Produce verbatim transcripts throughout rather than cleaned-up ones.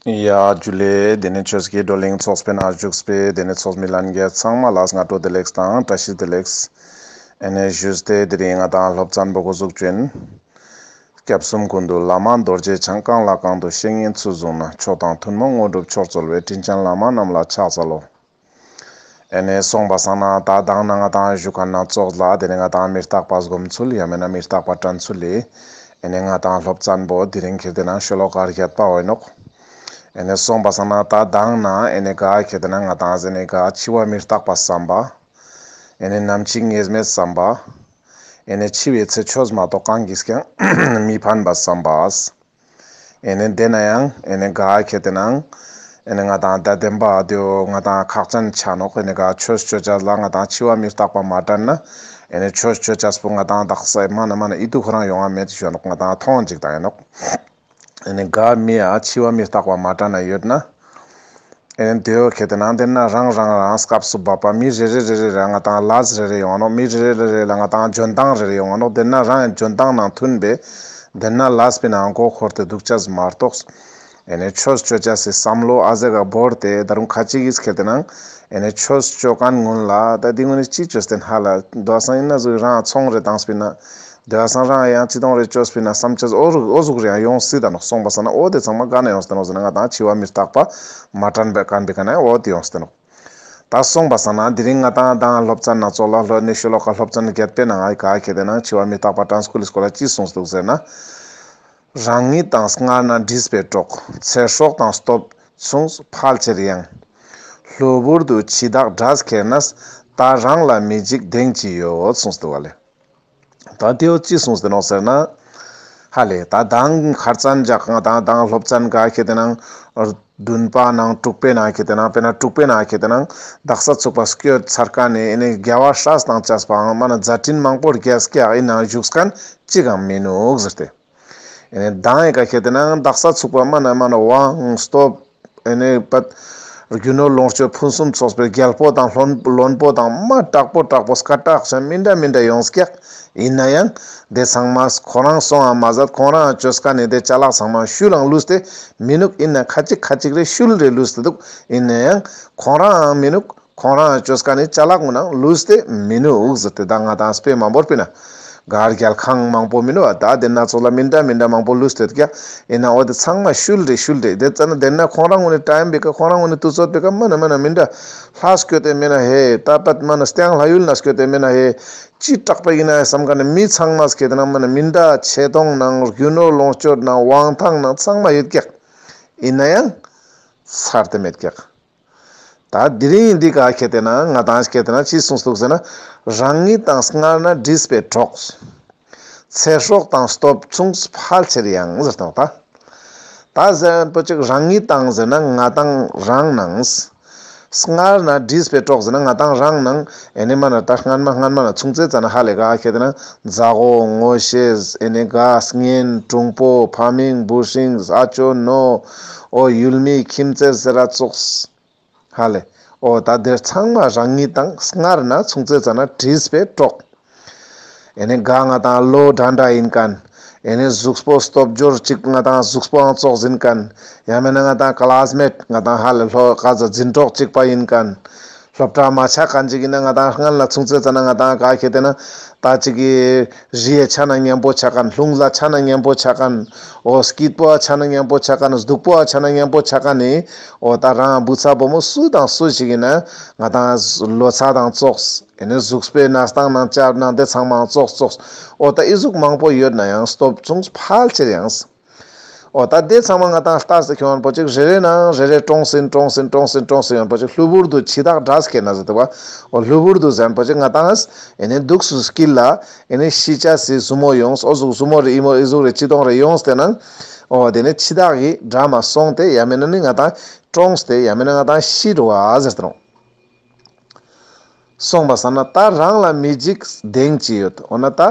ཡ་ཇུ་ལེ། དེ་ནས་ཆོས་ཀྱི་བགྲོ་གླེང་ཚོགས་པའི་ནང་བཞུགས་པའི་དེ་ནས་ཚོགས་མི་ལྷན་རྒྱས་ཚང་མ་ལ་སྔ་དྲོ་བདེ་ལེགས་དང་བཀྲ་ཤིས་བདེ་ལེགས། ཨེ་ནས་ཞུས་ཏེ་དེ་རིང་ང་ཏང་སློབ་ཚན་པོ་འགོ་འཛུགས་ཅན། སྐྱབས་གསུམ་ཀུན་འདུས་བླ་མ་རྡོ་རྗེ་འཆང་། གང་ལ་གང་འདུལ་བཤེས་གཉེན་ཚུལ་བཟུང་ནས། མཆོག་དང་ཐུན་མོང་དངོས་གྲུབ་མཆོག་སྩོལ་བའི། དྲིན་ཅན་བླ་མ་རྣམས་ལ་ཕྱག་འཚལ་ལོ། ཨེ་ནས་སོང་པ་སང་ན་ད་དང་ན་ང་ཏང་ཞུ་ཁན་ན་ཙོགས་ལ་དེ་ནས་ང་ཏང་མི་རྟག་པ་སྒོམ་ཚུལ་ཡང་མེད་ན་མི་རྟག་པ་དྲན་ཚུལ་ལེ། ཨེ་ནས་ང་ཏང་སློབ་ཚན་པོ་དེ་རིང་ཁེ་དེ་ན་ཤོ་ལོ་ཀ་བརྒྱད་པ་འོ་ནོག། ཨེ་ནས་སོང་པ་སང་ན་ད་དང་ན་ཨེ་ནས་ག་ཁེ་དེ་ན་ང་ཏང་ཟེར་ནས་ག་འཆི་བ་མི་རྟག་པ་བསམ་པ། ཨེ་ནས་ནམ་འཆི་ངེས་མེད་བསམ་པ། ཨེ་ནས་འཆི་བའི་ཚེ་ཆོས་མ་གཏོགས་གང་གིས་ཀྱང་མི་ཕན་པ་བསམ་པ། ཨེ་ནས་དེ་ན་ཡང་ཨེ་ནས་ག་ཁེ་དེ་ན་ཨེ་ནས་ང་ཏང་ད་བདེན་པ་དེའོ་ང་ཏང་ཁག་ཅན་ཆ་ནོག། ཨེ་ནས་ག་ཆོས་ཅོ་ཅེས་ལ་ང་ཏང་འཆི་བ་མི་རྟག་པ་མ་དྲན་ན་ཨེ་ནས་ཆོས་ཅོ་ཅེས་པོ་ང་ཏང་དག་ས་མ་ན་མ་ན་ཨིད་དུ་ཁོ་རང་ཡོང་བ་མེད་ཞུ་ནོག། ང་ཏང་མཐོང་ཅིག་དང་ཨིན་ནོག། ཨེ་ནས་ག་མི་ཡ་འཆི་བ་མི་རྟག་པ་མ་དྲན་ན་ཡོད་ན། ཨེ་ནས་དེའོ་ཁེ་དེ་ན་དེ་ན་རང་རང་རང་སྐབས་སུ་བབ་པ་མི་རེ་རེ་རེ་རེ་ལ་ང་ཏང་ལས་རེ་རེ་ཡོང་ནོག། མི་རེ་རེ་རེ་རེ་ལ་ང་ཏང་འཇོན་ཐང་རེ་རེ་ཡོང་ནོག། དེ་ན་རང་ཡང་འཇོན་ཐང་ནང་མཐུན་པའི་དེ་ན་ལས་པའི་ནང་མགོ་འཁོར་ཏེ་འདུག་ཅེས་མ་གཏོགས། ཨེ་ནས་ཆོས་ཅོ་ཅེས་སི་བསམ་བློ་ཨ་ཟེ་ག་བོར་ཏེ་ད་རུང་ཁ་ཅིག་གིས་ཁེ་དེ་ན་ཨེ་ནས་ཆོས་ཅོ་ཁན་ངུན་ལ་ད་འདི་ངུན་ནི་ཅི་ཅོས་ཏེན་ཧ་ལ་དོ་སང་ཨིན་ན་ཟུག་རང་ཚོང་རེ་བཏང་སྤིན་ན། དེ་བ་སང་རང་ཡང་ཅི་དོང་རེ་ཅོས་པིན་ན་བསམ་ཅེས་འོ་རུ་འོ་ཟུག་རེ་ཡང་ཡོང་སྲིད་ད་ནོག། སོང་པ་སང་ན་འོ་དེ་ཚང་མ་ག་ནས་ཡོང་སྟེ་ནོག་ཟེར་ན་ང་ཏང་འཆི་བ་མི་རྟག་པ་མ་དྲན་པའི་ཁན་པའི་ཀ་ནས་འོ་དེ་ཡོང་སྟེ་ནོག། ད་སོང་པ་སང་ན་དེ་རིང་ང་ཏང་དང་སློབ་ཚན་ན་ཙོགས་ལ་ལོ་ནི་ཤོ་ལོ་ཀ་སློབ་ཚན་བརྒྱད་པའི་ནང་ང་ག་ཁེ་དེ་ན་འཆི་བ་མི་རྟག་པ་དྲན་སྐུལ་སྐོར་ལ་ཅི་གསུངས་འདུག་ཟེར་ན། རང་ཉིད་དང་སྔར་ན་འདྲིས་པའི་གྲོགས། ཚེ་སྲོག་དང་སྟོབས་མཚུངས་ཕལ་ཆེར་ཡང་། གློ་བུར་དུ་འཆི་བདག་བྲལ་ཁྱེར་ནས། ད་རང་ལ་མི་འཇིགས་གདེང་ཅི་ཡོད། གསུངས་འདུག་བ་ལེ། ད་དེའོ་ཅི་གསུངས་ཏེ་ནོག་ཟེར་ན། ཧ་ལེ་ད་དང་ཁར་ཙན་ཇག་ང་དང་དང་སློབ་ཚན་ག་ཁེ་དེ་ནང་བདུན་པ་ནང་དྲུག་པའི་ནང་ཁེ་དེ་ནང་དཔེར་ན་དྲུག་པའི་ནང་ཁེ་དེ་ནང་དག་ས་ཚུག་པ་སྐྱོད་ཚར་ཀ་ནས་ཨེ་ནས་རྒྱལ་བ་སྲས་དང་བཅས་པའང་མ་ན་མཛད་འཕྲིན་མང་པོ་རྒྱས་ཀྱག་ཨིན་ནང་བཞུགས་མཁན་གཅིག་ཀྱང་མི་ནུག་ཟེར་ཏེ། ཨེ་ནས་དང་ཨེ་ཀ་ཁེ་དེ་ནང་དག་ས་ཚུག་པ་མ་ན་མ་ན་དབང་སྟོབས་ཨེ་ནས་པད་རྒྱུ་ནོར་ལོངས་སྤྱོད་ཕུན་སུམ་ཚོགས་པའི་རྒྱལ་པོ་དང་བློན་བློན་པོ་དང་མ་དྲག་པོ་དྲག་པོ་སྐད་གྲགས་ཆེན་མི་འདྲ་མི་འདྲ་ཡོངས་ཀྱག། ཨིན་ན་ཡང་དེ་ཚང་མ་ཁོ་རང་སོང་ཨ་མ་ཟད་ཁོ་རང་བཅོས་ཀ་ནས་དེ་ཅ་ལག་ཚང་མ་ཤུལ་ལང་ལུས་ཏེ་མི་ནུག། ཨིན་ན་ཁ་ཅིག་ཁ་ཅིག་རེ་ཤུལ་རེ་ལུས་ཏེ་འདུག། ཨིན་ན་ཡང་ཁོ་རང་མི་ནུག། ཁོང་རང་བཅོས་ཀ་ནི་ཅ་ལག་ངུ་ནང་ལུས་ཏེ་མི་ནུག་ཟེར་ཏེ། ད་ང་དང་དཔེ་མང་པོ་སྤེ་ན། ག་རྒྱལ་ཁང་མང་པོ་མི་ནུག་ཨ། ད་དེ་ན་ཚོགས་ལ་མི་འདྲ་མི་འདྲ་མང་པོ་ལུས་ཏེ་ཀྱག། ཨིན་ན་འོ་དེ་ཚང་མ་ཤུལ་རེ་ཤུལ་རེ་དེ་ཙ་ན་དེ་ན་ཁོང་རང་ངུ་ནི་ཊའིམ་བི་ཀ་ཁོང་རང་ངུ་ནི་དུས་ཚོད་བི་ཀ་མ་ན་མ་ན་མི་འདྲ། ལྷ་སྐྱོད་དེ་མེ་ན་ཧེ་ད་པད་མ་ན་སྟེང་ལྷ་ཡུལ་ན་སྐྱོད་དེ་མེ་ན་ཧེ་ཅི་དྲག་པ་ཨིན་ན་ཧེ་བསམ་ཀ་ནི་མི་ཚང་མ་སྐྱེ་དེ་ན་མ་ན་མི་འདྲ་ཆེ་མཐོང་ནང་རྒྱུ་ནོར་ལོངས་སྤྱོད་ནང་དབང་ཐང་ནང་ཚང་མ་ཡོད་ཀྱག། ཨིན་ན་ཡང་ཚར་ཏེ་མེད་ཀྱག། ད་དེ་རིང་འདི་ག་ཁེ་དེ་ན་ང་དང་ཁེ་དེ་ན་ཅི་གསུངས་འདུག་ཟེར་ན། རང་ཉིད་དང་སྔར་ན་འདྲིས་པའི་གྲོགས། ཚེ་སྲོག་དང་སྟོབས་མཚུངས་ཕལ་ཆེར་ཡང་ཟེར་དང་ད། ད་ཟེར་པོ་ཅིག་རང་ཉིད་དང་ཟེར་ན་ང་དང་རང་ནང་། སྔར་ན་འདྲིས་པའི་གྲོགས་ཟེར་ན་ང་དང་རང་ནང་། ཨེ་ནི་མ་ན་ད་སྔན་མ་སྔན་མ་ན་མཚུངས་ཚེ་ཙ་ན་ཧ་ལེ་ག་ཁེ་དེ་ན་མཛའ་བོ་ངོ་ཤེས་ཨེ་ནི་ག་གཉེན་དྲུང་པོ་ཕ་མིང་བུ་སྲིང་ཨ་ཅོ་ནོ་འོ་ཡུལ་མི་ཁྱིམ་མཚེས་ཟེར་ར་ཙོགས། ཧ་ལེ། འོ་ད་དེ་ཚང་མ་རང་ཉིད་དང་སྔར་ན་མཚུངས་ཚེ་ཙ་ན་འདྲིས་པའི་གྲོགས། ཨེ་ནི་ག་ང་དང་ལོ་འདྲ་འདྲ་ཨིན་མཁན། ཨེ་ནི་གཟུགས་པོ་སྟོབས་འབྱོར་གཅིག་ང་དང་གཟུགས་པོའང་ཙོགས་ཨིན་མཁན། ཡང་མེད་ན་ང་དང་ཀ་ལཱས་མེཊ་ང་དང་ཧ་ལེ་ལྷོ་ཀ་ཟ་འཛིན་གྲོགས་གཅིག་པ་ཨིན་མཁན། སློབ་གྲྭ་མ་ཆ་མཁན་གཅིག་ཨིན་ན་ང་དང་སྔན་ལ་མཚུངས་ཚེ་ཙ་ན་ང་དང་ག་ཁེ་དེ་ན་ད་ཅིག་གི་རི་ཡ་ཆ་ན་མཉམ་པོ་ཆ་མཁན། ལྷུང་ལ་ཆ་ན་མཉམ་པོ་ཆ་མཁན། འོ་སྐྱིད་པོ་ཆ་ན་མཉམ་པོ་ཆ་མཁན། སྡུག་པོ་ཆ་ན་མཉམ་པོ་ཆ་མཁན་ནི། འོ་ད་རང་བུ་ཚ་བུ་མོ་སུ་དང་སུ་ཞིག་ཨིན་ན་ང་དང་ལོ་ཚད་དང་ཙོགས། ཨེ་ནི་གཟུགས་པོའི་གནས་སྟངས་ནང་ཆ་ནང་དེ་ཚང་མ་ཙོགས་ཙོགས། འོ་ད་ཨི་ཟུག་མང་པོ་ཡོད་ན་ཡང་སྟོབས་མཚུངས་ཕལ་ཆེར་ཡང་། འོ་ད་དེ་ཚང་མ་ང་དང་ལྟས་ཏེ་ཁྱོང་པོ་ཅིག་རེ་རེ་ནང་རེ་རེ་གྲོངས་ཟིན་གྲོངས་ཟིན་གྲོངས་ཟིན་གྲོངས་ཟིན་ཡོང་པོ་ཅིག་གློ་བུར་དུ་འཆི་བདག་བྲལ་ཁྱེར་ན་ཟེར་དུ་བ། འོ་གློ་བུར་དུ་ཟེར་པོ་ཅིག་ང་དང་ཨེ་ནི་འདུག་སུ་སྐྱིད་ལ་ཨེ་ནི་ཤི་ཆ་སི་ཟུ་མོ་ཡོངས། འོ་ཟུག་ཟུ་མོ་རེ་ཨི་མོ་ཨི་ཟུག་རེ་ཅི་དོང་རེ་ཡོངས་ཏེ་ནང་། འོ་དེ་ནི་འཆི་བདག་གི་འདྲ་མ་སོང་སྟེ་ཡང་མེད་ན་ནི་ང་དང་གྲོངས་ཏེ་ཡང་མེད་ན་ང་དང་ཤི་འགྲོ་བ་ཟེར་ཏེ་རུང་། སོང་པ་སང་ན་ད་རང་ལ་མི་འཇིགས་གདེང་ཅི་ཡོད། འོ་ན་ད་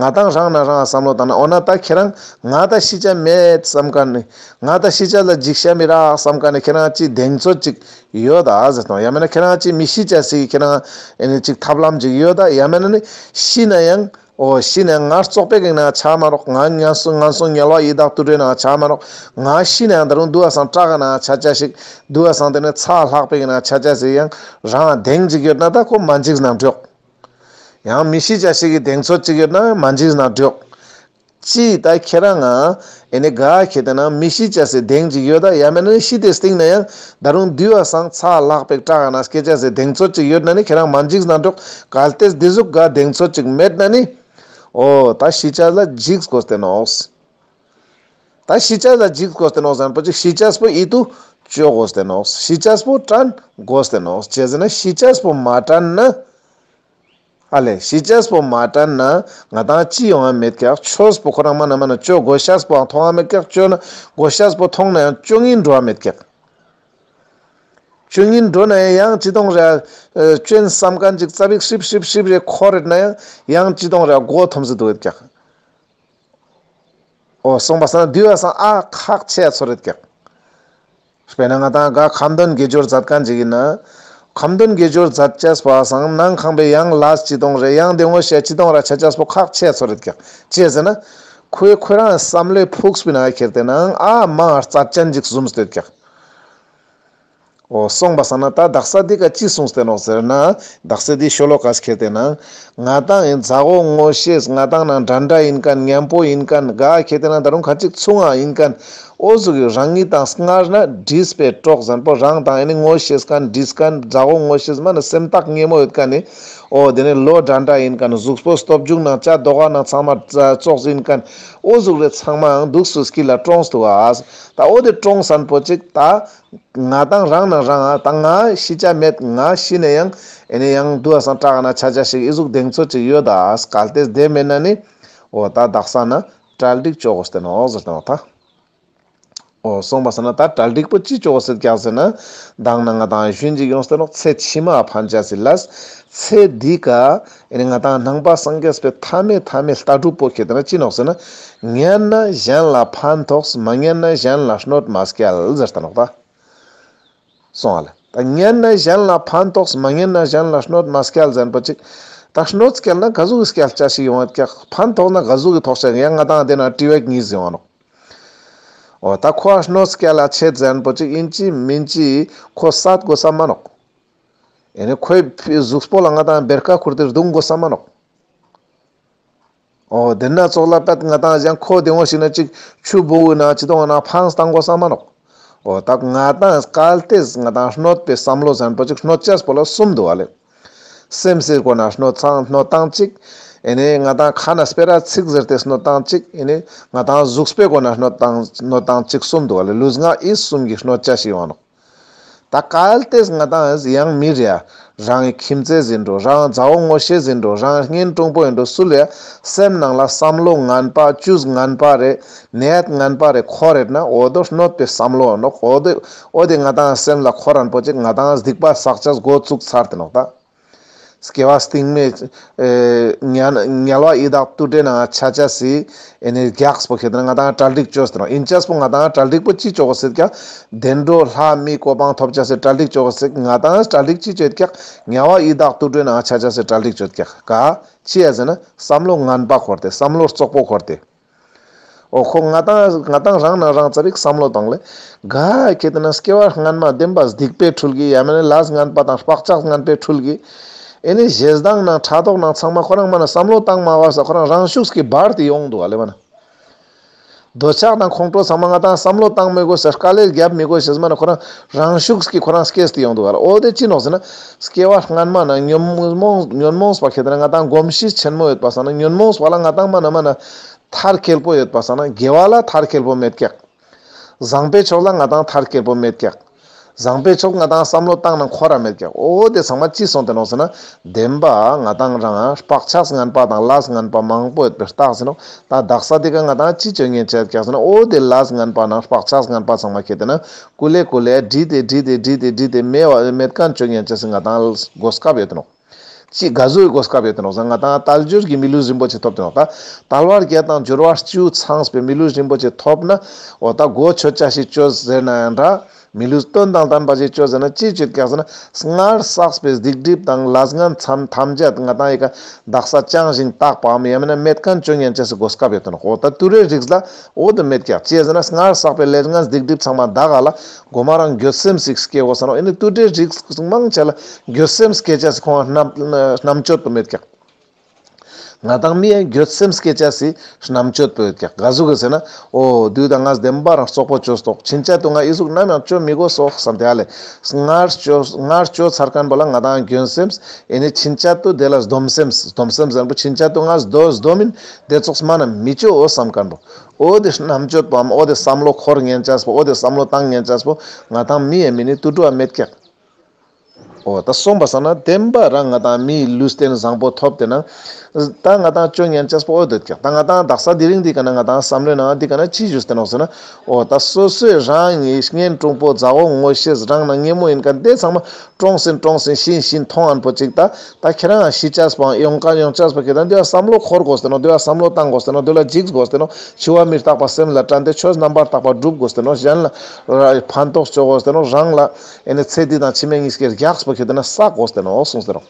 ང་དང་རང་ན་རང་བསམ་བློ་བཏང་ན། འོ་ན་ད་ཁྱེད་རང་ང་ད་ཤི་ཆ་མེད་བསམ་མཁན་ནི། ང་ད་ཤི་ཆ་ལ་འཇིགས་ཤ་མི་རག་བསམ་མཁན་ནི་ཁྱེད་རང་ཅི་གདེང་ཚོད་ཅིག་ཡོད་ད་ཟེར་དང་། ཡང་མེད་ན་ཁྱེད་རང་ཅི་མི་ཤི་ཆ་སི་ཁྱེད་རང་ཨེ་ནི་ཅིག་ཐབས་ལམ་ཅིག་ཡོད་ད། ཡང་མེད་ན་ནི་ཤི་ན་ཡང་། འོ་ཤི་ནའང་ང་བཙོག་པའི་གི་ནང་ཆ་མ་ནོག། ང་ངན་སོང་ངན་སོང་དམྱལ་བ་ཡི་དྭགས་དུད་འགྲོའི་ནང་ཆ་མ་ནོག། ང་ཤི་ནའང་ད་རུང་དུ་བ་སང་ཏྲག་ག་ནང་ཆ་ཆ་ཞིག། དུ་བ་སང་དེ་ནས་ཚ་ལྷག་པའི་གི་ནང་ཆ་ཆ་ཞིག་ཡང་རང་གདེང་ཅིག་ཡོད་ན་ད་ཁོ་མ་འཇིགས་ན་འགྲིག། ཡང་མི་ཤི་ཆ་ཞིག་གི་གདེང་ཚོད་ཅིག་ཡོད་ན་མ་འཇིགས་ན་འགྲིག། ཅི་ད་ཁྱེད་རང་ང་ཨེ་ནི་ག་ཁྱེད་དེ་ན་མི་ཤི་ཆ་སི་གདེང་ཅིག་ཡོད་ད། ཡ་མེད་ན་ཤི་དེ་སྟིང་ན་ཡང་ད་རུང་དུ་བ་སང་ཚ་ལྷག་པའི་ཏྲག་ག་ནང་སྐྱེ་ཆ་སི་གདེང་ཚོད་ཅིག་ཡོད་ན་ནི་ཁྱེད་རང་མ་འཇིགས་ན་འགྲིག། གལ་ཏེ་དེ་ཟུག་ག་གདེང་ཚོད་ཅིག་མེད་ན་ནི། འོ་ད་ཤི་ཆ་ལ་འཇིགས་དགོས་ཏེ་ནོག། ད་ཤི་ཆ་ལ་འཇིགས་དགོས་ཏེ་ནོག་ཟེར་ན་པོ་ཅིག་ཤི་ཆ་པོ་ཡིད་དུ་ཅོ་དགོས་ཏེ་ནོག། ཤི་ཆ་པོ་དྲན་དགོས་ཏེ་ནོག། ཅི་ཟེར་ན་ཤི་ཆ་པོ་མ་དྲན་ན། ཨ་ལེ་ཤི་ཆ་པོ་མ་དྲན་ན་ང་དང་ཅི་ཡོང་ང་མེད་ཀྱག། ཆོས་པོ་ཁོ་རང་མ་ན་མ་ན་ཅོ་དགོས་ཤེས་པོའང་མཐོང་ང་མེད་ཀྱག། ཅོ་ན་དགོས་ཤེས་པོ་མཐོང་ན་ཡང་ཅོ་ཉན་འགྲོ་བ་མེད་ཀྱག། ཅོ་ཉན་འགྲོ་ན་ཡང་ཅི་དོང་རེ་ཨ་ཅོ་ཡིན་བསམ་མཁན་ཅིག་ཙ་པིག་ཧྲིབ་ཧྲིབ་ཧྲིབ་རེ་འཁོར་རེད་ན་ཡང་ཡང་ཅི་དོང་རེ་མགོ་འཐོམས་སེ་འདུག་ཡོད་ཀྱག། འོ་སོང་པ་སང་དུ་བ་སང་ཨ་ཁག་ཆེ་ཚོར་རེད་ཀྱག། དཔེར་ན་ང་དང་ག་ཁ་འདོན་དགེ་སྦྱོར་མཛད་མཁན་ཅིག་ཡིན་ན། ཁ་འདོན་དགེ་སྦྱོར་མཛད་ཅེས་པ་སང་ནང་ཁང་པའི་ཡང་ལས་ཅི་དོང་རེ་ཡང་དེ་ངོ་ཤེས་ཅི་དོང་ར་ཆ་ཆེས་པོ་ཁག་ཆེ་ཚོར་རེད་ཀྱག། ཅི་ཟེར་ན། ཁོས་ཁོ་རང་བསམ་བློའི་ཕུགས་པའི་ནང་ཁྱེར་ཏེ་ནང་ཨ་མ་རྩ་ཅན་ཅིག་བཟུམ་སྟེ་ཀྱག། འོ་སོང་པ་སང་ན་ད་དག་ས་འདི་ཀ་ཅི་གསུངས་ཏེ་ནོག་ཟེར་ན། དག་ས་འདི་ཤོ་ལོ་ཀ་ཁྱེར་ཏེ་ན། ང་དང་ཡིན་མཛའ་བོ་ངོ་ཤེས་ང་དང་ནང་འདྲ་འདྲ་ཡིན་མཁན་མཉམ་པོ་ཡིན་མཁན་ག་ཁྱེར་ཏེ་ན་ད་རུང་ཁ་ཅིག་མཚུངས་ང་ཡིན་མཁན། འོ་ཟུག་གི་རང་ཉིད་དང་སྔར་ན་འདྲིས་པའི་གྲོགས་ཟེར་པོ་རང་དང་ཡིན་ནི་ངོ་ཤེས་མཁན་འདྲིས་མཁན་མཛའ་བོ་ངོ་ཤེས་མ་ན་སེམས་ཐག་ཉེ་མོ་ཡོད་མཁན་ནི། འོ་དེ་ནི་ལོ་འདྲ་འདྲ་ཡིན་མཁན་གཟུགས་པོ་སྟོབས་འབྱུང་ནང་ཅ་དོ་ག་ནང་ཚང་མ་ཙོགས་ཡིན་མཁན། འོ་ཟུག་རེ་ཚང་མའང་འདུག་སུ་སྐྱིད་ལ་གྲོངས་འདུག་ཨ། ད་འོ་དེ་གྲོངས་སན་པོ་ཅིག་ད། ང་དང་རང་ན་རང་ཨ་ད་ང་ཤི་ཆ་མེད། ང་ཤི་ནས་ཡང་ཨེ་ནས་ཡང་དུ་བ་སང་ཏྲག་ག་ན་ཆ་ཆ་ཞིག་ཨི་ཟུག་གདེང་ཚོད་ཅིག་ཡོད་ད། གལ་ཏེ་དེ་མེད་ན་ནི། འོ་ད་དག་ས་ན་གྲ་སྒྲིག་ཅོ་དགོས་ཏེ་ནོག་ཟེར་ཏེ་ནོག་ད། འོ་སོང་པ་སང་ན་ད་གྲ་སྒྲིག་པོ་ཅི་ཅོ་དགོས་ཟེར་ཀྱག་ཟེར་ན། མདང་ན་ང་དང་ཞུན་ཅིག་ཡོངས་ཏེ་ནོག། ཚེ་ཕྱི་མ་ཕན་ཆ་སི་ལས། ཚེ་འདི་ཀ་ཨེ་ནས་ང་དང་ནང་པ་སངས་རྒྱས་པའི་མཐའ་མའི་མཐའ་མའི་ལྟ་གྲུབ་པོ་ཁྱེར་ཏེ་ན་ཅི་ནོག་ཟེར་ན། ཉན་ན་གཞན་ལ་ཕན་ཐོགས། མ་ཉན་ན་གཞན་ལ་གནོད་མ་སྐྱལ་ཟེར་ཏེ་ནོག་ད། སོང་ཨ་ལེ། ད་ཉན་ན་གཞན་ལ་ཕན་ཐོགས། མ་ཉན་ན་གཞན་ལ་གནོད་མ་སྐྱལ་ཟེར་པོ་ཅིག། ད་གནོད་སྐྱལ་ན་ག་ཟུག་གི་སྐྱལ་ཆ་ཞིག་ཡོང་བ་ཀྱག། ཕན་ཐོགས་ན་ག་ཟུག་གི་ཐོགས་ཆ་ཡང་ང་དང་དེ་ན་དྲི་བ་གཉིས་ཡོང་བ་ནོག། འོ་ད་ཁོ་ཨ་གནོད་སྐྱལ་ལ་ཆེད་ཟེར་པོ་ཅིག་ཡིན་ཅི་མིན་ཅི་ཁོ་སད་དགོས་ས་མ་ནོག། ཨེ་ནི་ཁོའི་གཟུགས་པོ་ལ་ང་དང་བེར་ཀ་ཁུར་ཏེ་རྡུང་དགོས་ས་མ་ནོག། འོ་དེ་ན་ཙོགས་ལ་པད་ང་དང་གཞན་ཁོ་དེ་འོ་ཞིག་ན་ཅིག་ཆུ་བོ་བོ་ན་ཅི་དོང་ན་འཕང་བཏང་དགོས་ས་མ་ནོག། འོ་ད་ང་དང་གལ་ཏེ་ང་དང་གནོད་པའི་བསམ་བློ་ཟེར་པོ་ཅིག་གནོད་ཅེས་པོ་ལ་གསུམ་འདུག་ཨ་ལེ། སེམས་སི་སྒོ་ན་གནོད་ཚང་གནོད་བཏང་ཅིག། ཨེ་ནི་ང་དང་ཁ་ན་སྤེ་ར་ཚིག་ཟེར་ཏེ་གནོད་བཏང་ཅིག། ཨེ་ནི་ང་དང་གཟུགས་པོའི་སྒོ་ན་གནོད་བཏང་གནོད་བཏང་ཅིག་གསུམ་འདུག་ཨ་ལེ། ལུས་ངག་ཡིད་གསུམ་གྱི་གནོད་ཅེས་ཤིག་ཡོང་ནོག། ད་གལ་ཏེ་ང་དང་ཡང་མི་རེ་ཡ་རང་གི་ཁྱིམ་མཚེས་ཡིན་འགྲོ། རང་མཛའ་བོ་ངོ་ཤེས་ཡིན་འགྲོ། རང་གཉེན་དྲུང་པོ་ཡིན་འགྲོ། སུ་ལ་ཡ་སེམས་ནང་ལ་བསམ་བློ་ངན་པ་བཅུད་ངན་པ་རེ་ནད་ངན་པ་རེ་འཁོར་རེད་ན་འོ་དོ་གནོད་པའི་བསམ་བློ་ནོག། འོ་དེ་འོ་དེ་ང་དང་སེམས་ལ་འཁོར་རན་པོ་ཅིག་ང་དང་སྡིག་པ་བསགས་ཅེས་འགོ་བཙུགས་ཚར་ཏེ་ནོག་ད། སྐྱེ་བ་སྟིང་མའི་ཨེ་དམྱལ་དམྱལ་བ་ཡི་དྭགས་དུད་འགྲོའི་ནང་ཆ་ཅེས་སི་ཨེ་ནི་རྒྱགས་པོ་ཁྱེར་ཏེ་ན་ང་དང་གྲ་སྒྲིག་ཅོས་ཏེ་ནོག། ཡིན་ཅེས་པོ་ང་དང་གྲ་སྒྲིག་པོ་ཅི་ཅོ་དགོས་ཟེར་ཀྱང་བདེ་འགྲོ་ལྷ་མིའི་གོ་འཕང་ཐོབ་ཅེས་སི་གྲ་སྒྲིག་ཅོ་དགོས་ཟེར། ང་དང་གྲ་སྒྲིག་ཅི་ཅོ་ཡོད་ཀྱང་དམྱལ་བ་ཡི་དྭགས་དུད་འགྲོའི་ནང་ཆ་ཅེས་སི་གྲ་སྒྲིག་ཅོ་ཡོད་ཀྱང་ག་ཅི་ཡ་ཟེར་ན་བསམ་བློ་ངན་པ་འཁོར་ཏེ་བསམ་བློ་རྩོག་པོ་འཁོར་ཏེ། འོ་ཁོ་ང་དང་ང་དང་རང་ན་རང་ཙ་པིག་བསམ་བློ་བཏང་ལེ། ག་ཁྱེར་ཏེ་ན་སྐྱེ་བ་སྔན་མ་བདེན་པ་སྡིག་པའི་འཁྲུལ་གྱིས་ཡ་མེད་ན་ལས་ངན་པ་དང་བག་ཆགས་ངན་པའི་འཁྲུལ་གྱིས། ཨེ་ནི་ཞེ་སྡང་ནང་ཕྲག་དོག་ནང་ཚང་མ་ཁོ་རང་མ་ན་བསམ་བློ་བཏང་མ་བར་ས་ཁོ་རང་རང་ཤུགས་ཀྱིས་འབར་ཏེ་ཡོང་འདུག་ག་ལེ་མ་ན། འདོད་ཆགས་དང་ཁོང་ཁྲོ་ཚང་མ་ང་དང་བསམ་བློ་བཏང་མི་དགོས་ཟེར་དཀའ་ལས་རྒྱབ་མི་དགོས་ཟེར་མ་ན་ཁོ་རང་རང་ཤུགས་ཀྱིས་ཁོ་རང་སྐྱེས་ཏེ་ཡོང་འདུག་ག་ལེ། འོ་དེ་ཅི་ནོག་ཟེར་ན་སྐྱེ་བ་སྔན་མ་ན་ཉོན་མོངས་ཉོན་མོངས་པ་ཁྱེར་ཏེ་ན་ང་དང་གོམས་གཤིས་ཆེན་མོ་ཡོད་པ་སང་ན་ཉོན་མོངས་པ་ལ་ང་དང་མ་ན་མ་ན། མཐར་འཁྱོལ་པོ་ཡོད་པ་སང་ན་དགེ་བ་ལ་མཐར་འཁྱོལ་པོ་མེད་ཀྱག། བཟང་པོའི་ཕྱོགས་ལ་ང་དང་མཐར་འཁྱོལ་པོ་མེད་ཀྱག། བཟང་པོའི་ཕྱོགས་ང་དང་བསམ་བློ་བཏང་ན་འཁོར་ར་མེད་ཀྱག། འོ་དེ་ཚང་མ་ཅི་སོང་སྟེ་ནོག་ཟེར་ན་བདེན་པ་ང་དང་རང་བག་ཆགས་ངན་པ་དང་ལས་ངན་པ་མང་པོ་ཡོད་པའི་རྟགས་ཟེར་ནོག། ད་དག་ས་དེ་ཀ་ང་དང་ཅི་ཅོ་ཉན་ཆ་ཀྱག་ཟེར་ན་འོ་དེ་ལས་ངན་པ་ནང་བག་ཆགས་ངན་པ་ཚང་མ་ཁྱེར་ཏེ་ན་ཀུ་ལེ་ཀུ་ལེ་འདྲིས་ཏེ་འདྲིས་ཏེ་འདྲིས་ཏེ་འདྲིས་ཏེ་མེད་པ་མེད་མཁན་ཅོ་ཉན་ཆ་སི་ང་དང་གོ་སྐབས་ཡོད་དེ་ནོག། ཅི་ག་ཟུག་གི་གོ་སྐབས་ཡོད་དེ་ནོག་ཟེར་ན་ང་དང་དལ་འབྱོར་གྱི་མི་ལུས་རིན་པོ་ཆེ་ཐོབ་དེ་ནོག། ད་དལ་བ་བརྒྱད་དང་འབྱོར་བ་བཅུ་ཚང་བའི་མི་ལུས་རིན་པོ་ཆེ་ཐོབ་ན་འོ་ད་གོ་ཆོད་ཆ་ཞིག་ཅོས་ཟེར་ན་ཡང་འདྲ། མི་ལུས་དོན་དང་ལྡན་པ་ཞིག་ཅོ་ཟེར་ན་ཅི་ཅོ་ཀྱག་ཟེར་ན། སྔར་བསགས་པའི་སྡིག་སྒྲིབ་དང་ལས་ངན་ཐམས་ཅད་ང་ཏང་ཡི་ཀ་དག་ས་བྱང་ཞིང་དག་པའམ་ཡང་མིན་ན་མེད་མཁན་ཅོ་ཉན་ཅེས་སི་གོ་སྐབས་ཡོད་དོ་ནོག། འོ་ད་དུད་འགྲོའི་རིགས་ལ་འོ་དེ་མེད་ཀྱག། ཅི་ཟེར་ན་སྔར་བསགས་པའི་ལས་ངན་སྡིག་སྒྲིབ་ཚང་མ་དག་ག་ལ་གོ་མ་རང་འགྱོད་སེམས་ཤིག་སྐྱེ་དགོས་ས་ནོག། ཨེ་ནི་དུད་འགྲོའི་རིགས་མང་ཆེ་ལ་འགྱོད་སེམས་སྐྱེ་ཅེས་སི་ཁོང་རྣམ་རྣམ་དཔྱོད་པོ་མེད་ཀྱག། ང་ཏང་མི་ཡ་འགྱོད་སེམས་སྐྱེ་ཅེས་སི་རྣམ་དཔྱོད་པོ་ཡོད་ཀྱག། ག་ཟུག་གི་ཟེར་ན། འོ་དུས་ད་ང་བདེན་པ་རང་རྩོག་པོ་ཅོས་ཏོག། ཕྱིན་ཆད་དུ་ང་ཨི་ཟུག་ནམ་ཡང་ཅོ་མི་དགོས་སོག་བསམ་སྟེ་ཨ་ལེ། སྔར་ཅོ་སྔར་ཅོ་ཚར་མཁན་པོ་ལ་ང་ཏང་འགྱོད་སེམས། ཨེ་ནི་ཕྱིན་ཆད་དུ་དེ་ལ་སྡོམ་སེམས། སྡོམ་སེམས་ཟེར་པོ་ཕྱིན་ཆད་དུ་ང་སྡོ་སྡོམ་ཨིན་དེ་ཙོགས་མ་ན་མི་ཅོ་འོ་བསམ་མཁན་པོ། འོ་དེ་རྣམ་དཔྱོད་པོའམ་འོ་དེ་བསམ་བློ་འཁོར་ཉན་ཅེས་པོ་འོ་དེ་བསམ་བློ་བཏང་ཉན་ཅེས་པོ་ང་ཏང་མི་ཡ་མི་ནི་དུད་འགྲོ་བ་མེད་ཀྱག། འོ་ད་སོང་པ་སང་ན་བདེན་པ་རང་ང་ཏང་མིའི་ལུས་རྟེན་བཟང་པོ་ཐོབ་སྟེ་ན། ད་ང་ཏང་ཅོ་ཉན་ཅེས་པོ་འོ་དེ་ཀྱག། ད་ང་ཏང་དག་ས་དེ་རིང་འདི་ཀ་ན་ང་ཏང་བསམ་བློའི་ནང་འདི་ཀ་ན་ཅི་ཞུས་ཏེ་ནོག་ཟེར་ན། འོ་ད་སོ་སོའི་རང་ཉིད་གཉེན་དྲུང་པོ་མཛའ་བོ་ངོ་ཤེས་རང་ན་ཉེ་མོ་ཨིན་མཁན་དེ་ཚང་མ་གྲོངས་ཟིན་གྲོངས་ཟིན་ཤི་ཤི་མཐོང་ཨན་པོ་ཅིག། ད་ད་ཁྱེད་རང་ཤི་ཅེས་པོ་ཡོང་མཁན་ཡོང་ཅེས་པོ་ཁྱེད་རང་དེ་བ་བསམ་བློ་འཁོར་དགོས་ཏེ་ནོག། དེ་བ་བསམ་བློ་བཏང་དགོས་ཏེ་ནོག། དེ་ལ་འཇིགས་དགོས་ཏེ་ནོག། འཆི་བ་མི་རྟག་པ་སེམས་ལ་དྲན་ཏེ་ཆོས་རྣམ་པར་དག་པ་སྒྲུབ་དགོས་ཏེ་ནོག། གཞན་ལ་ཕན་ཐོགས་ཅོ་དགོས་ཏེ་ནོག། རང་ལ་ཨེ་ནི་ཚེ་འདི་དང་ཕྱི་མའི་གཉིས་ཀའི་རྒྱགས་པོ་ཁྱེད་དེ་ན་བསགས་དགོས་ཏེ་ནོག་གསུངས་ཏེ་ནོག།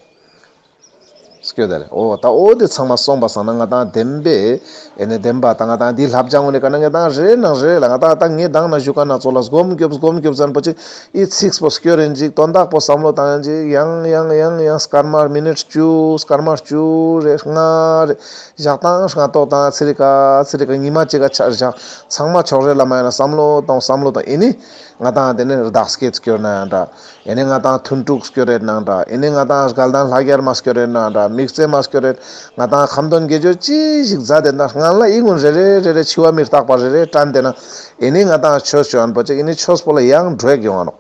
སྐྱོ་ད་རེ། འོ་ད་འོ་དེ་ཚང་མ་སོང་པ་སང་ན་ང་ཏང་བདེན་པའི་ཨེ་ནི་བདེན་པ་ད་ང་ཏང་འདི་ལྷབ་སྦྱང་འོ་ནི་ཀ་ན་ང་ཏང་རེ་ནང་རེ་ལ་ང་ཏང་ད་ངས་དང་ན་ཞུ་ཀ་ན་ཚོ་ལ་སྒོམ་རྒྱོབ་སྒོམ་རྒྱོབ་ཟེར་ན་པོ་ཅིག་ཨི་ཚིགས་པོ་སྐྱོར་རེན་ཅིག། དོན་དག་པོ་བསམ་བློ་བཏང་རེན་ཅིག། ཡང་ཡང་ཡང་ཡང་སྐར་མ་མི་ནིཊ་བཅུ་སྐར་མ་བཅུ་རེ་ལྔ་རེ་ཞག་དང་ལྔ་ཏོག་དང་ཚེ་རི་ཀ་ཚེ་རི་ཀ་ཉི་མ་གཅིག་ག་ཆ་ཞག་ཚང་མ་ཕྱོགས་རེ་ལ་མ་ཡིན་ན་བསམ་བློ་བཏང་བསམ་བློ་བཏང་ཨེ་ནི་ང་ཏང་དེ་ནི་བདག་སྐྱེད་སྐྱོར་ན་ཡང་འདྲ། ཨེ་ནི་ང་ཏང་ཐུན་དྲུག་སྐྱོར་རེད་ནང་འདྲ། ཨེ་ནི་ང་ཏང་དགའ་ལྡན་ལྷ་རྒྱལ་མ་སྐྱོར་རེད་ནང་འདྲ། དམིགས་བརྩེ་མ་སྐྱོར་རེད། ང་ཏང་ཁ་འདོན་དགེ་སྦྱོར་ཅི་ཞིག་མཛད་དེ་ན་སྔན་ལ་ཨི་ཀུན་རེ་རེ་རེ་རེ་འཆི་བ་མི་རྟག་པ་རེ་རེ་དྲན་དེ་ན། ཨེ་ནི་ང་ཏང་ཆོས་ཅོ་ཨན་པོ་ཅིག་ཨེ་ནི་ཆོས་པོ་ལ་ཡང་འགྲོ་ཡག་ཡོང་ང་ནོག།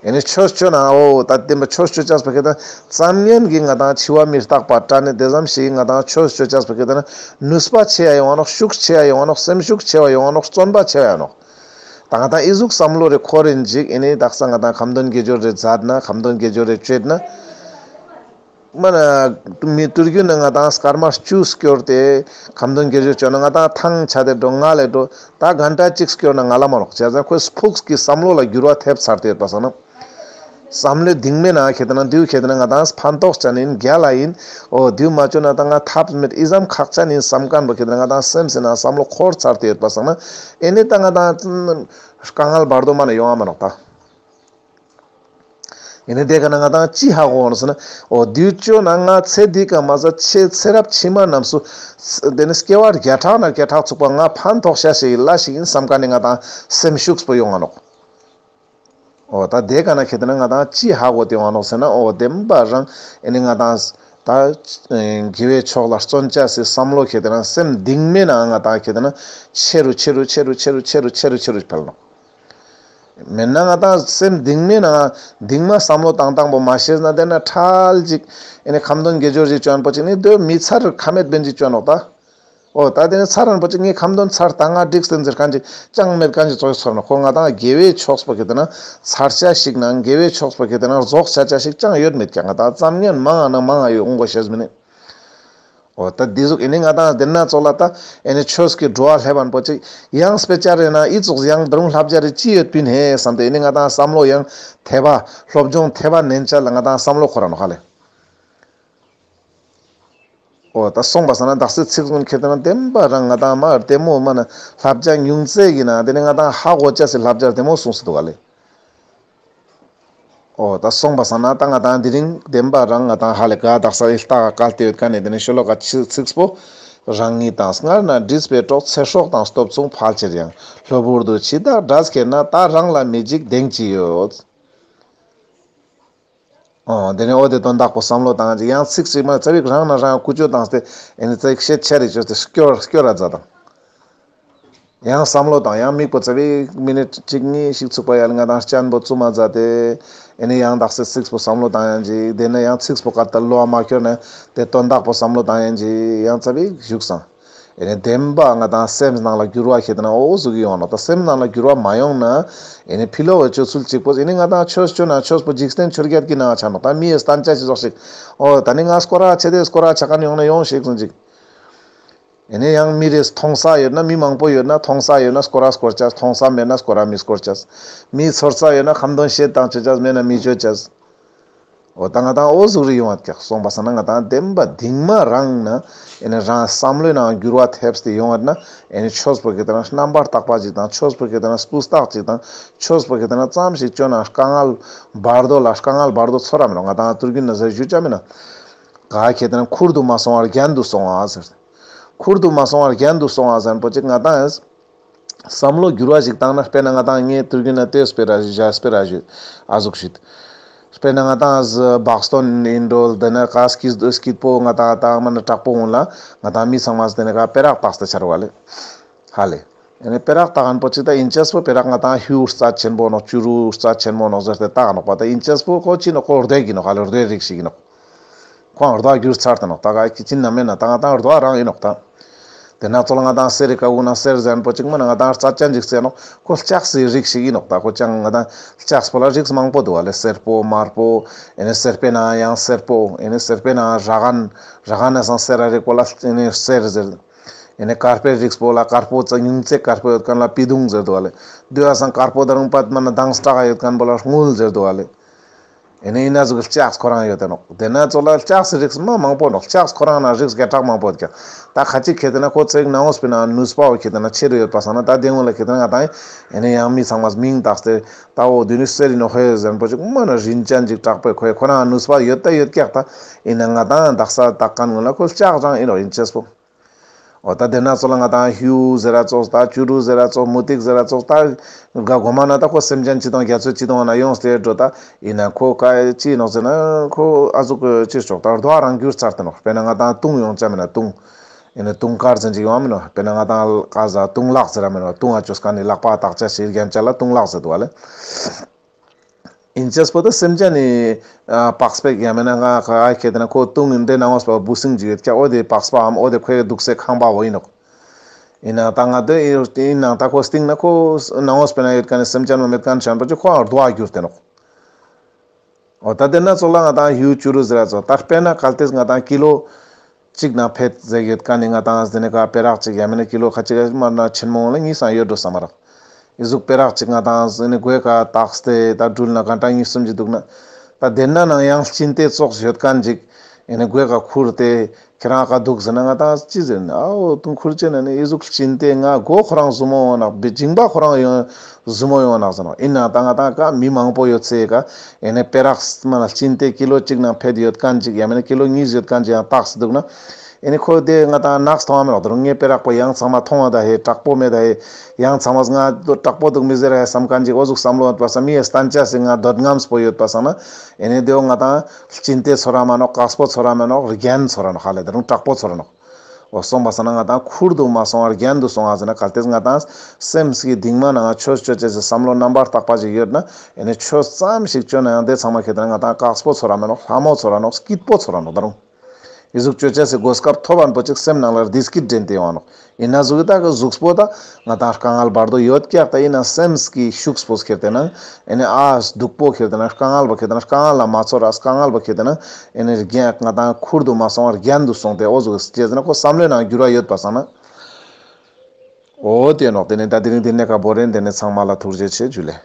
ཨེ་ནི་ཆོས་ཅོ་ན་འོ་ད་དེ་མ་ཆོས་ཅོ་ཅེས་པ་ཁེ་ཏེ་ན་ཙམ་ཉན་གི་ང་ཏང་འཆི་བ་མི་རྟག་པ་དྲན་ནས་དེ་ཙམ་ཞིག་ང་ཏང་ཆོས་ཅོ་ཅེས་པ་ཁེ་ཏེ་ན་ནུས་པ་ཆེ་ཡ་ཡོང་ང་ནོག། ཤུགས་ཆེ་ཡ་ཡོང་ང་ནོག། སེམས་ཤུགས་ཆེ་བ་ཡོང་ང་ནོག། བརྩོན་པ་ཆེ་བ་ཡོང་ང་ནོག། ད་ང་ཏང་ཨི་ཟུག་བསམ་བློ་རེ་འཁོར་རིན་ཅིག་ཨེ་ནི་དག་ས་ང་ཏང་ཁ་འདོན་དགེ་སྦྱོར་རེ་མཛད་ན་ཁ་འདོན་དགེ་སྦྱོར་རེ་བཅོས་ན། མ་ན་མི་དུར་རྒྱུན་ན་ང་ཏང་སྐར་མ་བཅུ་སྐྱོར་ཏེ་ཁ་འདོན་དགེ་སྦྱོར་བཅོས་ན་ང་ཏང་ཐང་ཆད་དེ་འགྲོ་ང་ལས་འགྲོ་ད་གན་ཊ་གཅིག་སྐྱོར་ན་ང་ལ་མ་ནོག། བྱས་ཙང་ཁོའི་ཕུགས་ཀྱི་བསམ་བློ་ལ་འགྱུར་བ་ཐེབས་ཚར་ཏེ་ཡོད་པ་སང་ན། བསམ་བློའི་གདིང་མའི་ནང་ཁེ་ཏེ་ན་དུས་ཁེ་ཏེ་ན་ང་ཏང་ཕན་ཐོགས་ཅན་ཡིན་རྒྱལ་ལ་ཡིན། འོ་དུས་མ་བཅོས་ན་ད་ང་ཐབས་མེད་ཨི་ཙམ་ཁག་ཅན་ཡིན་བསམ་མཁན་པོ་ཁེ་ཏེ་ན་ང་ཏང་སེམས་སི་ནང་བསམ་བློ་འཁོར་ཚར་ཏེ་ཡོད་པ་སང་ན། ཨེ་ནི་ད་ང་ཏང་དཀའ་ངལ་བར་དོ་མ་ན་ཡོང་བ་མ་ནོག་ད། ཨེ་ནི་དེ་ཀ་ན་ང་ཏང་ཅི་ཧ་གོ་འོང་ཟེར་ན། འོ་དུས་བཅོས་ན་ང་ཚེ་འདི་ཀ་མ་ཟད་ཚེ་ཚེ་རབས་ཕྱི་མ་རྣམས་སུ། དེ་ནི་སྐྱེ་བ་བརྒྱ་ཕྲག་ན་བརྒྱ་ཕྲག་ཚུགས་པ་ང་ཕན་ཐོགས་ཤ་ཞིག་ལ་ཞིག་ཡིན་བསམ་མཁན་ནི་ང་ཏང་སེམས་ཤུགས་པོ་ཡོང་ང་ནོག། འོ་ད་དེ་ཀ་ན་ཁེ་ཏེ་ན་ང་ཏང་ཅི་ཧ་གོ་སྟེ་ཡོང་ང་ནོག་ཟེར་ན། འོ་བདེན་པ་རང་ཨེ་ནི་ང་ཏང་ད་དགེ་བའི་ཕྱོགས་ལ་བརྩོན་ཅེས་སི་བསམ་བློ་ཁེ་ཏེ་ན་སེམས་གདིང་མའི་ནང་ང་ཏང་ཁེ་ཏེ་ན་ཆེ་རུ་ཆེ་རུ་ཆེ་རུ་ཆེ་རུ་ཆེ་རུ་ཆེ་རུ་འཕེལ་ནོག། མེད་ན་ང་ཏང་སེམས་གདིང་མའི་ནང་གདིང་མ་བསམ་བློ་བཏང་སྟངས་པོ་མ་ཤེས་ན་དེ་ན་ཁྲལ་ཅིག་ཨེ་ནི་ཁ་འདོན་དགེ་སྦྱོར་ཅིག་བཅོ་ཨན་པོ་ཅིག་ནི་དེ་མི་ཚར་ཁ་མེད་པན་ཅིག་བཅོ་ནོག་ད། འོ་ད་དེ་ནི་ཚར་ཨན་པོ་ཅིག་ངས་ཁ་འདོན་ཚར་ད་ང་འགྲིག་སྟེ་ཟེར་མཁན་ཅིག་ཅང་མེད་མཁན་ཅིག་ཚོགས་ཚོར་ནོག། ཁོ་ང་ཏང་དགེ་བའི་ཕྱོགས་པོ་ཁེ་ཏེ་ན་ཚར་ཆ་ཞིག་ནང་དགེ་བའི་ཕྱོགས་པོ་ཁེ་ཏེ་ན་རྫོགས་ཆ་ཆ་ཞིག་ཅང་ཡོད་མེད་ཀྱང་ང་ཏང་ཙམ་ཉན་མང་ང་ན་མང་ང་ཡོད་འོང་གོ་ཤེས་མི་ནི། འོ་ད་འདི་ཟུག་ཨེ་ནི་ང་ཏང་དེ་ན་ཚོགས་ལ་ད་ཨེ་ནི་ཆོས་ཀྱི་འགྲོ་བ་སླེབས་པ་པོ་ཅིག་ཡང་དཔེ་ཆ་རེ་ན་ཨི་ཙོགས་ཡང་ད་རུང་བསླབ་བྱ་རེ་ཅི་ཡོད་པིན་ཧེ་བསམ་སྟེ་ཨེ་ནི་ང་ཏང་བསམ་བློ་ཡང་དད་པ་སློབ་སྦྱོང་དད་པ་ནན་ཆ་ལ་ང་ཏང་བསམ་བློ་འཁོར་ར་ནོག་ཧ་ལེ། འོ་ད་སོང་པ་སང་ན་དག་སེ་ཚིག་གསུང་ཁྱེར་ཏེ་ན་བདེན་པ་རང་ང་ཏང་མ་བདེ་མོ་མ་ན་བསླབ་བྱ་ཉུང་ཙེ་གི་ན་དེ་ནི་ང་ཏང་ཧ་གོ་ཅེས་སི་བསླབ་བྱ་བདེ་མོ་གསུངས་སུ་འདུག་ཧ་ལེ། འོ་ད་སོང་པ་སང་ན་ད་ང་ཏང་དེ་རིང་བདེན་པ་རང་ང་ཏང་ཧ་ལེ་ག་དག་ས་ཨིལ་ཏ་ག་བཀལ་ཏེ་ཡོད་མཁན་ནི་དེ་ནི་ཤོ་ལོ་ཀ་ཚིགས་པོ་རང་ཉིད་དང་སྔར་ན་བྲིས་པའི་གྲོགས་ཚེ་སྲོག་དང་སྟོབས་མཚུངས་ཕལ་ཆེར་ཡང་། གློ་བུར་དུ་འཆི་བདག་སྒྲ་ཁྱེར་ན་ད་རང་ལ་མི་འཇིགས་གདེང་ཅི་ཡོད། འོ་དེ་ནི་འོ་དེ་དོན་དག་པོ་བསམ་བློ་བཏང་ཅིག་ཡང་ཚིག་ཅིག་མ་ཚ་བིག་རང་ན་རང་ཀུ་ཅོ་བཏང་སྟེ་ཨེ་ནི་ཚིག་ཤེད་ཆེ་རེ་ཅོས་ཏེ་སྐྱོར་སྐྱོར་ར་མཛད་དང་། ཡང་བསམ་བློ་བཏང་ཡང་མིག་པོ་ཚ་བིག་མི་ནིཊ་གཅིག་གཉིས་ཤིག་ཚུགས་པ་ཡ་ལ་ང་ཏང་སྤྱན་པོ་བཙུམ་མ་མཛད་དེ་ཨེ་ནི་ཡང་དག་སེ་ཚིག་པོ་བསམ་བློ་བཏང་ཡང་ཅིག་དེ་ནི་ཡང་ཚིག་པོ་ཀ་ད་བློ་བ་མ་ཁྱོར་ན་དེ་དོན་དག་པོ་བསམ་བློ་བཏང་ཡང་ཅིག་ཡང་ཚ་བིག་བཞུགས་སང་། ཨེ་ནི་བདེན་པ་ང་ཏང་སེམས་ནང་ལ་འགྱུར་བ་ཁྱེར་ཏེ་ན་འོ་ཟུག་གི་ཡོང་ནོག། ད་སེམས་ནང་ལ་འགྱུར་བ་མ་ཡོང་ན་ཨེ་ནི་ཕི་ལོག་གི་སྤྱོད་ཚུལ་གཅིག་པོ་ཨེ་ནི་ང་ཏང་ཆོས་ཅོ་ན་ཆོས་པོ་འཇིག་རྟེན་ཆོས་བརྒྱད་ཀྱི་ནང་ཆ་ནོག། ད་མི་ཡི་སྟན་ཆ་ཞིག་ཟོག་ཞིག་འོ་ད་ནི་ང་སྐོར་ར་ཆེ་དེ་སྐོར་ར་ཆ་མཁན་ཡོང་ན་ཡོང་ཞིག་ཟུང་ཅིག། ཨེ་ནེ་ཡང་མི་རེ་མཐོང་ས་ཡོད་ན་མི་མང་པོ་ཡོད་ན་མཐོང་ས་ཡོད་ན་སྐོར་ར་སྐོར་ཅས། མཐོང་ས་མེད་ན་སྐོར་ར་མི་སྐོར་ཅས། མི་ཚོར་ས་ཡོད་ན་ཁ་འདོན་བཤད་དང་ཅོ་ཅས་མེད་ན་མི་ཅོ་ཅས། འོ་ད་ང་དང་འོ་ཟུག་རེ་ཡོང་བ་ཀྱག་སོང་པ་སང་ན་ང་དང་བདེན་པ་དིང་མ་རང་ན་ཨེ་ནེ་རང་བསམ་བློའི་ནང་འགྱུར་བ་ཐེབས་ཏེ་ཡོང་བ་ན་ཨེ་ནེ་ཆོས་པོ་གི་ཏེ་ན་རྣམ་པར་དག་པ་ཅིག་དང་ཆོས་པོ་གི་ཏེ་ན་སྤུས་དག་ཅིག་དང་ཆོས་པོ་གི་ཏེ་ན་ཙམ་ཞིག་ཅོ་ན་དཀའ་ངལ་བར་དོ་ལ་དཀའ་ངལ་བར་དོ་ཚོར་ར་མེད་ནོག་ང་དང་དུས་རྒྱུན་ན་ཟེར་ཞུ་ཅ་མེད་ན། ག་ཁེ་ཏེ་ན་ཁུར་དུ་མ་སོང་བར་རྒྱན་དུ་སོང་བ་ཟེར། ཁུར་དུ་མ་སོང་བར་རྒྱན་དུ་སོང་བ་ཟེར་པོ་ཅིག་ང་དང་བསམ་བློ་འགྱུར་བ་ཞིག་བཏང་ན། དཔེར་ན་ང་དང་ངས་དུས་རྒྱུན་ན་ལྟོས་སྤེ་ར་ཞུ་ཞ་སྤེ་ར་ཞུ་ཨ་ཟུག་ཞུ། དཔེར་ན་ང་དང་ཟ་བག་སྟོན་ཡིན་འགྲོ་དེ་ན་ཀ་སྐྱིད་སྐྱིད་པོ་ང་དང་ད་མ་ན་དྲག་པོ་འོང་ལ་ང་དང་མི་ཚང་མ་དེ་ན་ཀ་སྤེ་ར་བཏགས་ཏེ་ཆར་བ་ལེ། ཧ་ལེ། ཨེ་ནེ་སྤེ་ར་བཏགས་ཁན་པོ་ཅིག་ད་ཡིན་ཅེས་པོ་སྤེ་ར་ང་དང་ཧུ་རྩ་ཆེན་པོ་ནོག་ཅུ་རུ་རྩ་ཆེན་པོ་ནོག་ཟེར་ཏེ་བཏགས་ནོག་པ། ད་ཡིན་ཅེས་པོ་ཁོ་ཅི་ནོག་ཁོ་རྡོ་གི་ནོག་ཧ་ལེ། རྡོའི་རིགས་ཤིག་ཡིན་ནོག་ཁོང་རྡོ་འགྱུར་ཚར་ཏེ་ནོག་ད་ག་ཅི་ཅི་ན་མེད་ན་ད་ང་དང་རྡོ་རང་ཡིན་ནོག་ད། དེ་ན་ཚོ་ལ་ང་དང་གསེར་རི་ཀ་གུ་ན་གསེར་ཟེར་ཁན་པོ་ཅིག་མ་ན་ང་དང་རྩ་ཅན་ཅིག་ཟེར་ནོག་ཁོ་ལྕགས་སི་རིགས་ཤིག་ཡིན་ནོག་ད་ཁོ་ཅང་ང་དང་ལྕགས་པོ་ལ་རིགས་མང་པོ་འདུག་བ་ལེ། སེར་པོ་དམར་པོ་ཨེ་ནེ་སེར་པོའི་ནང་ཡང་སེར་པོ་ཨེ་ནེ་སེར་པོའི་ནང་ར་གན་ར་གན་ནས་སང་སེར་ར་རིགས་པོ་ལ་ཨེ་ནེ་གསེར་ཟེར། ཨེ་ནེ་དཀར་པོའི་རིགས་པོ་ལ་དཀར་པོ་ཙ་ཉུང་ཙེ་དཀར་པོ་ཡོད་ཁན་ལ་པི་དུང་ཟེར་འདུག་བ་ལེ། དུ་ཡ་སང་དཀར་པོ་ད་རུང་པད་མ་ན་མདངས་སྐྲག་ཡོད་ཁན་པོ་ལ་དངུལ་ཟེར་འདུག་བ་ལེ། ཨེ་ནེ་ཡིན་ན་ཟུག་ལྕགས་ཁོ་རང་ཡོད་དེ་ནོག་དེ་ན་ཚོ་ལ་ལྕགས་སི་རིགས་མ་མང་པོ་ནོག་ལྕགས་ཁོ་རང་ན་རིགས་བརྒྱ་ཕྲག་མང་པོ་ཡོད་ཀྱག་ད་ཁ་ཅིག་ཁེ་ཏེ་ན་ཁོ་ཚེག་ནང་འོ་སྤེ་ན་ནུས་པའོ་ཁེ་ཏེ་ན་ཆེ་རུ་ཡོད་པ་སང་ན་ད་དེ་ངོ་ལ་ཁེ་ཏེ་ན་ང་དང་ཨེ་ནེ་ཡང་མི་ཚང་མ་མིང་བཏགས་ཏེ་ད་འོ་དུ་ནི་གསེར་ཡིན་ནོག་ཧེ་ཟེར་པོ་ཅིག་མ་ན་རིན་ཅན་ཅིག་དྲག་པོའི་ཁོའི་ཁོ་ན་ནུས་པ་ཡོད་ད་ཡོད་ཀྱག་ད་ཡིན་ན་ང་དང་དག་ས་བཏགས་ཁན་ངོ་ལ་ཁོ་ལྕགས་རང་ཡིན་ནོག་ཡིན་ཅེས་པོ། འོ་ད་དེ་ན་ཚོ་ལ་ང་དང་ཧུ་ཟེར་ར་ཙོགས་ད་ཅུ་རུ་ཟེར་ར་ཙོགས་མུ་ཏིག་ཟེར་ར་ཙོགས་ད་ག་གོ་མ་ན་ད་ཁོ་སེམས་ཅན་ཅི་དང་རྒྱ་མཚོ་ཅི་དང་ན་ཡོངས་ཏེ་འགྲོ་ད་ཡིན་ན་ཁོ་ཀ་ཅི་ནོག་ཟེར་ན་ཁོ་ཨ་ཟུག་ཅི་ཆོག་ད་རྡོ་རང་འགྱུར་ཚར་ཏེ་ནོག་དཔེར་ན་ང་དང་དུང་ཡོང་ཅ་མེད་ན་དུང་ཡིན་ན་དུང་དཀར་ཟེར་ཅིག་ཡོང་མེད་ནོག་དཔེར་ན་ང་དང་ཀ་ཟ་དུང་ལག་ཟེར་ར་མེད་ནོག་དུང་ཨ་ཅོས་ཀ་ནི་ལག་པ་བཏགས་ཅ་ཞིག་རྒྱན་ཅ་ལ་དུང་ལག་ཟེར་འདུག་བ་ལེ། ཨིན་ཅེས་པོ་ཏེ་སེམས་ཅན་ནི་ཨ་པགས་པའི་ཡང་མེད་ན་ང་ཁ་ཁེ་ཏེ་ན་ཁོ་དུང་ཨིན་ཏེ་ནང་ངོས་པ་འབུ་སྲིན་ཅིག་ཡོད་ཀྱག་འོ་དེ་པགས་པའམ་འོ་དེ་ཁོའི་འདུག་སའི་ཁང་པའོ་ཨིན་ནོག་ཨིན་ན་ད་ང་དེ་ཨིན་ནང་ད་ཁོ་སྟིང་ན་ཁོ་ནང་ངོས་པ་ན་ཡོད་ཁན་ནི་སེམས་ཅན་མ་མེད་ཁན་ཆེན་པོ་ཅིག་ཁོ་རྡོ་ཨ་གྱུར་ཏེ་ནོག་འོ་ད་དེ་ན་ཚོ་ལ་ང་དང་ཧུ་ཅུ་རུ་ཟེར་ར་ཚོ་ད་དཔེར་ན་གལ་ཏེ་ང་དང་ཀི་ལོ་གཅིག་ནང་ཕེད་ཟེར་ཡོད་ཁན་ནི་ང་དང་ཟེར་ནི་ཀ་པེ་རག་ཅིག་ཡང་མེད་ན་ཀི་ལོ་ཁ་ཅིག་མ་ན་ཆེན་མོ་ལ་གཉིས་སང་ཡོད་འགྲོ་ས་མ་རག་ཨི་ཟུག་པེ་རག་ཅིག་ང་དང་ཟེར་ནི་གོས་ཀ་བཏགས་ཏེ་ད་འགྲུལ་ན་གན་ཊ་གཉིས་གསུམ་ཅིག་འདུག་ན། ད་དེ་ན་ནང་ཡང་གཅིན་ཏེ་ཙོགས་ཡོད་ཁན་ཅིག་ཨེ་ནི་གོས་ཀ་ཁུར་ཏེ་ཁྱེད་རང་ཀ་འདུག་ཟེར་ན་ང་དང་ཅི་ཟེར་ན་ཨའོ་དུང་ཁུར་ཅེ་ན་ནི་ཨི་ཟུག་གཅིན་ཏེ་ང་མགོ་ཁོ་རང་ཟུར་མོ་ཡོང་ནག་བི་མཇིང་པ་ཁོ་རང་ཡོང་ཟུར་མོ་ཡོང་ནག་ཟེར་ནོག་ཨིན་ན་ད་ང་དང་ཀ་མི་མང་པོ་ཡོད་སའི་ཀ་ཨེ་ནི་པེ་རག་མ་ན་གཅིན་ཏེ་ཀི་ལོ་གཅིག་ནང་ཕེད་ཡོད་ཁན་ཅིག་ཡང་མེད་ན་ཀི་ལོ་གཉིས་ཡོད་ཁན་ཅིག་ཡང་བཏགས་ཏེ་འདུག་ན། ཨེ་ནི་ཁོ་དེ་ང་དང་ནགས་མཐོང་བ་མེད་ནོག་ད་རུང་ངའི་པེ་རག་པོ་ཡང་ཚང་མ་མཐོང་བ་ད་ཧེ་དྲག་པོ་མེད་ད་ཧེ་ཡང་ཚང་མ་ང་དྲག་པོ་འདུག་མི་ཟེར་ཧེ་བསམ་ཁན་ཅིག་འོ་ཟུག་བསམ་བློ་ཡོད་པ་སང་མི་ཡི་སྟན་ཆ་སི་ང་འདོད་རྔམ་པོ་ཡོད་པ་སང་ན། ཨེ་ནི་དེའོ་ང་དང་གཅིན་ཏེ་ཚོར་ར་མ་ནོག་ཀགས་པོ་ཚོར་ར་མ་ནོག་རྒྱན་ཚོར་ར་ནོག་ཧ་ལེ་ད་རུང་དྲག་པོ་ཚོར་ར་ནོག་འོ་སོང་པ་སང་ན་ང་དང་ཁུར་དུ་མ་སོང་བར་རྒྱན་དུ་སོང་བ་ཟེར་ན་གལ་ཏེ་ང་དང་སེམས་ཀྱི་གཏིང་མ་ན་ང་ཆོས་ཅོ་ཅེས་སི་བསམ་བློ་རྣམ་པར་དག་པ་ཅིག་ཡོད་ན། ཨེ་ནི་ཆོས་ཙམ་ཞིག་ཅོ་ན་ཡང་དེ་ཚང་མ་ཁེ་ཏེ་ན་ང་དང་ཀགས་པོ་ཚོར་ར་མ་ནོག་ལྷ་མོ་ཚོར་ར་ནོག་སྐྱིད་པོ་ཚོར་ར་ནོག་ད་རུང་། ཨི་ཟུག་ཅོ་ཅེས་སི་གོ་སྐབས་ཐོབ་པ་པོ་ཅིག་སེམས་ནང་ལ་བདེ་སྐྱིད་འདྲེན་ཏེ་ཡོང་ནོག་ཨིན་ན་ཟུག་གི་ད་གི་གཟུགས་པོ་ད་ང་དང་དཀའ་ངལ་བར་དོ་ཡོད་ཀྱག་ད་ཨིན་ན་སེམས་ཀྱི་ཤུགས་པོ་ཁེ་ཏེ་ན་ཨེ་ནི་ཨ་སྡུག་པོ་ཁེ་ཏེ་ན་དཀའ་ངལ་བ་ཁེ་ཏེ་ན་དཀའ་ངལ་ལ་མ་ཚོར་ར་དཀའ་ངལ་བ་ཁེ་ཏེ་ན་ཨེ་ནི་རྒྱན་ང་དང་ཁུར་དུ་མ་སོང་བར་རྒྱན་དུ་སོང་སྟེ་འོ་ཟུག་ཅེས་ན་ཁོ་བསམ་བློའི་ནང་འགྱུར་བ་ཡོད་པ་སང་ན། འོ་དེ་ནོག་དེ་ནི་ད་དེ་རིང་དེ་ནས་ཀ་བོ་རེན། དེ་ནས་ཚང་མ་ལ་ཐུགས་རྗེ་ཆེ་ཇུ་ལེ།